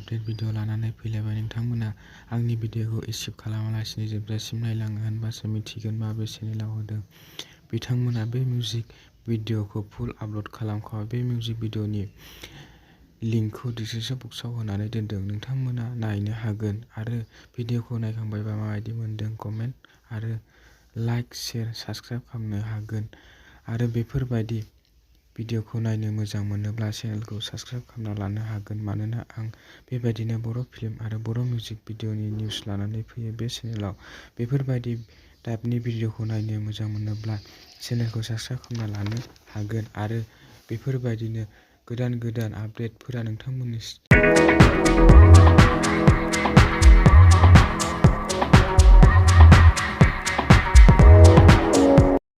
Update video लानानै फैलायबाय। नोंथांमोना आंनि भिडिअखौ स्किप खालामालासिनो जोबजासिम नायलाङो होनबासो मिथिगोन माबे चेनेलाव होदों। बिथांमोना बे मिउजिक भिडिअखौ फुल आपल'ड खालामखाबाय। बे मिउजिक भिडिअनि लिंकखौ डिसक्रिपशन बक्सआव होनानै दोनदों। नोंथांमोना नायनो हागोन आरो भिडिअखौ नायखांबायबा माबायदि मोनदों कमेन्ट आरो लाइक, शेयार, साबस्क्राइब खालामनो हागोन आरो बेफोरबायदि भिडिअखौ नायनो मोजां मोनोब्ला चेनेलखौ साबस्क्राइब खालामना लानो हागोन, मानोना आं बेबायदिनो बर' फिल्म आरो बर' मिउजिक भिडिअनि निउस लानानै फैयो बे चेनेलाव। बेफोरबायदि टाइपनि भिडिअखौ नायनो मोजां मोनोब्ला चेनेलखौ साबस्क्राइब खालामना लानो हागोन आरो बेफोरबायदिनो गोदान गोदान आपडेटफोरा नोंथांमोननि